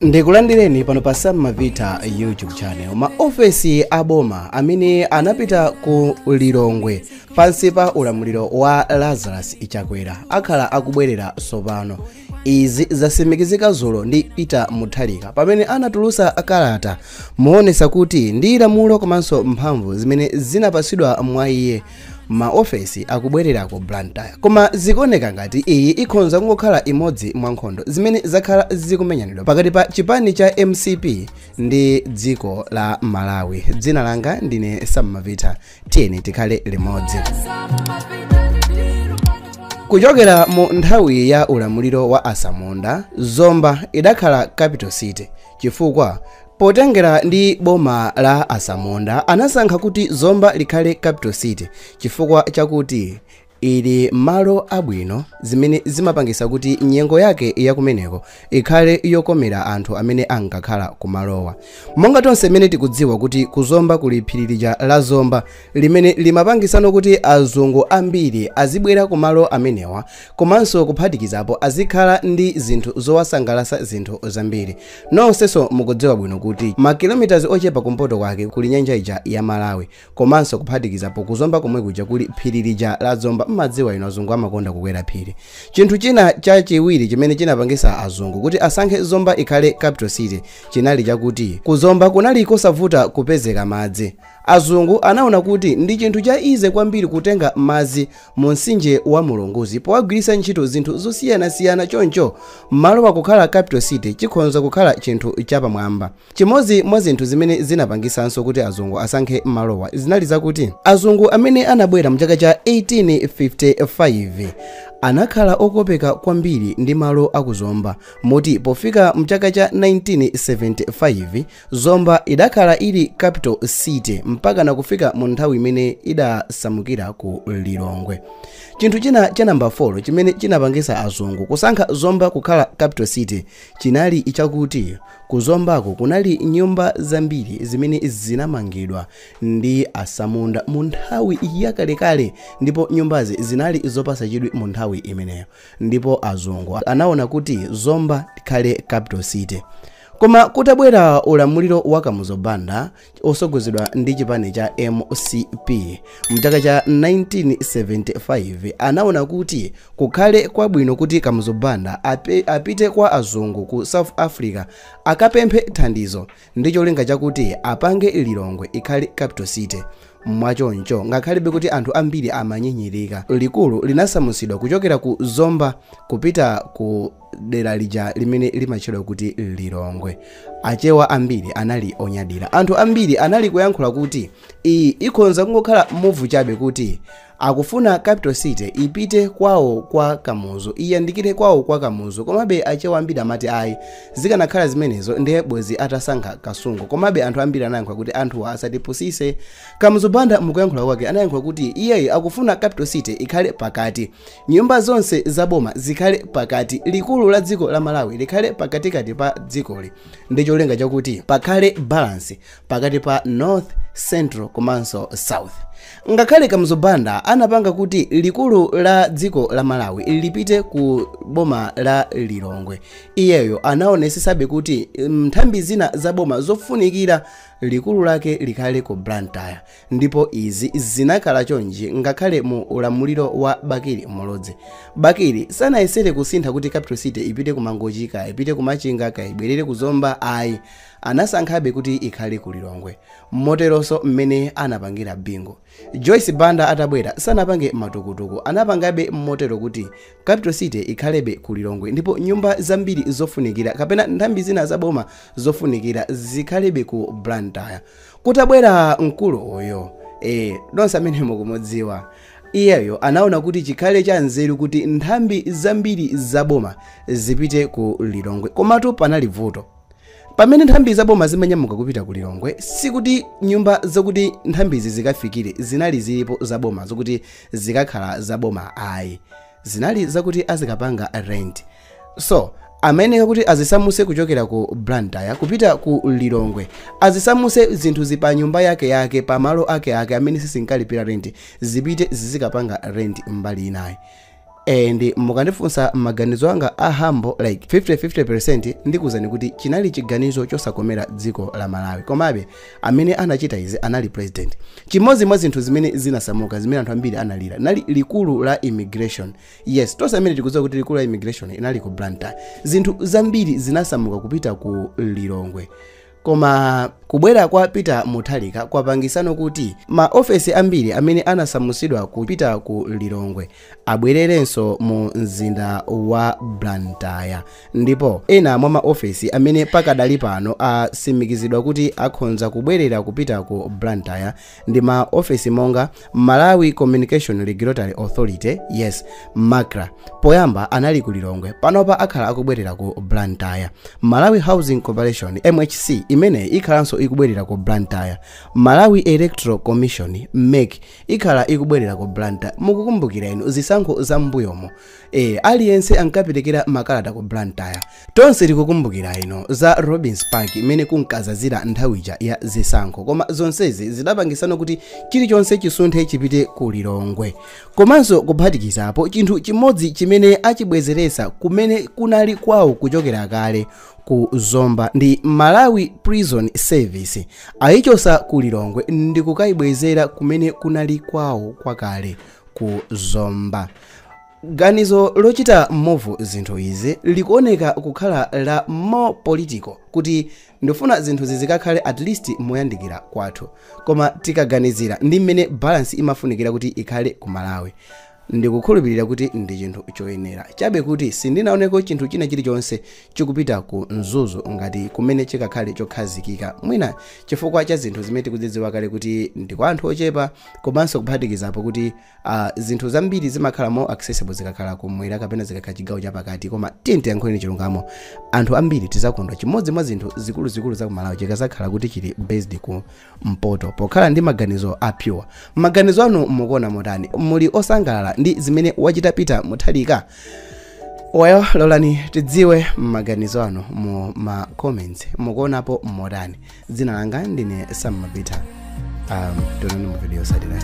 Ndikulandireni pano pa Sam Mavita YouTube channel. Maofesi aboma amene anapita ku Lilongwe pansi pa ulamuliro wa Lazarus Chakwera akhala akubwerera sopano. Izi zasimikizika zulo ndi Peter Mutharika pamene anatulusa kalata moonesa kuti ndi lamulo komanso mphamvu zimene zinapasidwa mwa iye maofesi akubwerera ku Blantyre. Koma zikuoneka ngati iyi ikhonza kungokhala imodzi mwa nkhondo zimene zakhala zikumenyanidwa pakati pa chipani cha MCP ndi dziko la Malawi. Dzina langa ndine Sam Mavita, tiyeni tikhale limodzi. Kuchokera mu nthawi ya ulamuliro wa Asamunda, Zomba idakhala capital city chifukwa potengera ndi boma la Asamunda anasankha kuti Zomba likhale capital city chifukwa chakuti ili malo abwino zimene zimapangisa kuti nyengo yake yakumeneko ikhale yokomera anthu amene ankakhala kumalowa. Monga tonse mmene tikudziwa kuti kuzomba kuli phiri lija la Zomba limene limapangisano kuti azungu ambiri azibwera kumalo amenewa, komanso kuphatikizapo azikhala ndi zinthu zowasangalatsa zinthu zambiri. Nonsenso mukudziwa bwino kuti makilometers ochepa kumpoto kwake kuli nyanja ija ya Malawi, komanso kuphatikizapo kuzomba komwe kuja kuli phiri lija la Zomba. Mmadziwa ino azungu amakonda kukwera phiri. Chinthu china chachiwiri chimene chinapangisa azungu kuti asankhe Zomba ikhale capital city chinali chakuti kuzomba kunali kosavuta kupezeka madzi. Azungu anaona kuti ndi chinthu cha ize kwambiri kutenga madzi mu mtsinje wa Mulunguzi powagwiritsa ntchito zinthu zosiyanasiyana, choncho malo akukhala capital city chikhonza kukhala chinthu chapamwamba. Chimodzi mwa zinthu zimene zinapangisanso kuti azungu asankhe malowa zinali zakuti azungu amene anabwera mchaka cha 1855 anakhala okopeka kwambiri ndi malo akuzomba, moti pofika mchaka cha 1975 Zomba idakhala ili capital city mpaka nakufika mu nthawi imene idasamukira ku Lilongwe. Chinthu china cha namba 4 chimene chinapangisa azungu kusankha Zomba kukhala capital city chinali chakuti kuzombako kunali nyumba zambiri zimene zinamangidwa ndi asamunda mu nthawi yakalekale, ndipo nyumbazi zinali zopasa chidwi mu nthawi imeneyo, ndipo azungu anaona kuti Zomba ikhale capital city. Koma kutabwera ulamuliro wa Kamuzu Banda osogozedwa ndi chipani cha MCP mchaka cha 1975 anaona kuti kukhale kwabwino kuti Kamuzu Banda apite kwa azungu ku South Africa akapemphe thandizo ndi cholinga chakuti apange Lilongwe ikhale capital city. Mwachoncho ngakhalebe kuti anthu ambiri amanyinyirika, likulu linasamutsidwa kuchokera ku Zomba kupita ku dera lija limene limatchedwa kuti Lilongwe. Achewa ambiri anali onyadira. Anthu ambiri anali kuyankhula kuti iyi ikhonza kungokhala muvu chabe kuti akufuna capital city ipite kwawo kwa Kamuzu, iyandikire kwawo kwa Kamuzu. Komabe achewa ambiri amati ayi, zikanakhala zimenezo ndiye bwezi atasankha Kasungu. Komabe anthu ambiri anayankhula kuti anthuwa asatipusise. Kamuzu Banda mukuyankhula kwake anayankhula kuti iyeyi akufuna capital city ikhale pakati, nyumba zonse zaboma zikhale pakati, likulu la dziko la Malawi likhale pakatikati pa dzikoli, ndi cholinga chakuti pakhale balance pakati pa North, Central komanso South. Ngakhale Kamuzu Banda anapanga kuti likulu la dziko la Malawi lipite ku boma la Lilongwe, iyeyo anaonesesabe kuti nthambi zina za boma zofunikira likulu lake likhale ku Blantyre, ndipo izi zinakhala chonchi ngakhale mu ulamuliro wa Bakili Muluzi. Bakili sanayesere kusintha kuti capital city ipite ku Mangochi, ka ipite ku Machinga, ka ibwerere ku Zomba, ayi, anasankhabe kuti ikhale ku Lilongwe. Moteronso mmene anapangira Bingu. Joyce Banda atabwera sanapange matukutuku, anapangabe motero kuti capital city ikhalebe ku Lilongwe, ndipo nyumba zambiri zofunikira kapena nthambi zina zaboma zofunikira zikhalebe ku Blantyre. Kutabwera mkulu uyo nonse amene mukumudziwa, iyeyo anaona kuti chikhale cha nzeru kuti nthambi zambiri zaboma zipite ku Lilongwe. Komatu panali vuto. Pamene nthambi zaboma zimanyamuka kupita ku Lilongwe, sikuti nyumba zokuti nthambizi zikafikire zinali zilipo zaboma zokuti zikakhala zaboma, ayi, zinali zakuti azikapanga rent. So amayeneka kuti azisamuse kuchokera ku Blantyre kupita ku Lilongwe, azisamuse zinthu zipa nyumba yake yake pamalo ake ake amene sizinkalipira rent, zipite zizikapanga rent mbali inayi. And mukandifunsa maganizo anga a humble like 50-50%, ndikuwuzani kuti chinali chiganizo chosakomera dziko la Malawi. Komabe amene anachita izi anali president. Chimodzi mwa zinthu zimene zinasamuka zimene anthu ambiri analira nali likulu la immigration. Yes, tonse amene tikudziwa kuti likulu la immigration inali ku Blantyre. Zinthu zambiri zinasamuka kupita ku Lilongwe. Koma kubwera kwa Peter Mutharika kwapangisano kuti maofesi ambiri amene anasamusidwa kupita ku Lilongwe abwererenso mu mzinda wa Blantyre, ndipo ena mwa maofesi amene pakadali pano asimikizidwa kuti akhonza kubwerera kupita ku Blantyre ndi maofesi monga Malawi Communication Regulatory Authority, yes, MACRA, poyamba anali ku Lilongwe, panopa akhala akubwerera ku Blantyre. Malawi Housing Corporation, MHC, imene ikhalanso ikubwerera ku Blantyre. Malawi Electoral Commission, MEC, ikhala ikubwerera ku Blantyre. Mukukumbukira inu zisankho za mbuyomo, aliyense ankaperekera makalata ku Blantyre. Tonse tikukumbukira ino za Robins Park imene kunkazazira nthawi ya zisankho. Koma zonsezi zidapangisano kuti chilichonse chisunthe chipite ku Lilongwe. Komanso kuphatikizapo chinthu chimodzi chimene achibwezeresa kumene kunali kwawo kuchokera kale ku Zomba ndi Malawi Prison Service, ayichosa ku Lilongwe ndi kukayibwezera kumene kunali kwawo kwakale ku Zomba. Ganizo lochita move zinthu izi likuoneka kukhala la more political, kuti ndifuna zinthu zizikakhale at least moyandikira kwathu. Koma tikaganizira ndi mmene balance imafunikira kuti ikhale ku Malawi, ndikukhulupirira kuti ndi chinthu choyenera. Chabe kuti sindinaoneko chinthu china chilichonse chikupita ku Mzuzu ngati kumene chikakhale chokhazikika, mwina chifukwa cha zinthu zimene tikuzidziwa kale kuti ndi kwa anthu ochepa, komanso kuphatikizapo kuti zinthu zambiri zimakhala more accessible zikakhala kumwera kapena zikakhala chigawo chapakati. Koma tiye tiyankhuleni chilungamo, anthu ambiri tizakondwa chimodzi mwa zinthu zikuluzikulu za ku Malawi chikazakhala kuti chili based ku mpoto, pokhala ndi maganizo a pure. Maganizo anu mukuona motani? Muli osangalala ndi zimene wachita Peter Mutharika? Well, lolani tidziwe maganizo anu mu ma comments. Mukuonapo motani? Dzina langa ndine Sam Mapita. Tionane mu video yotsatira.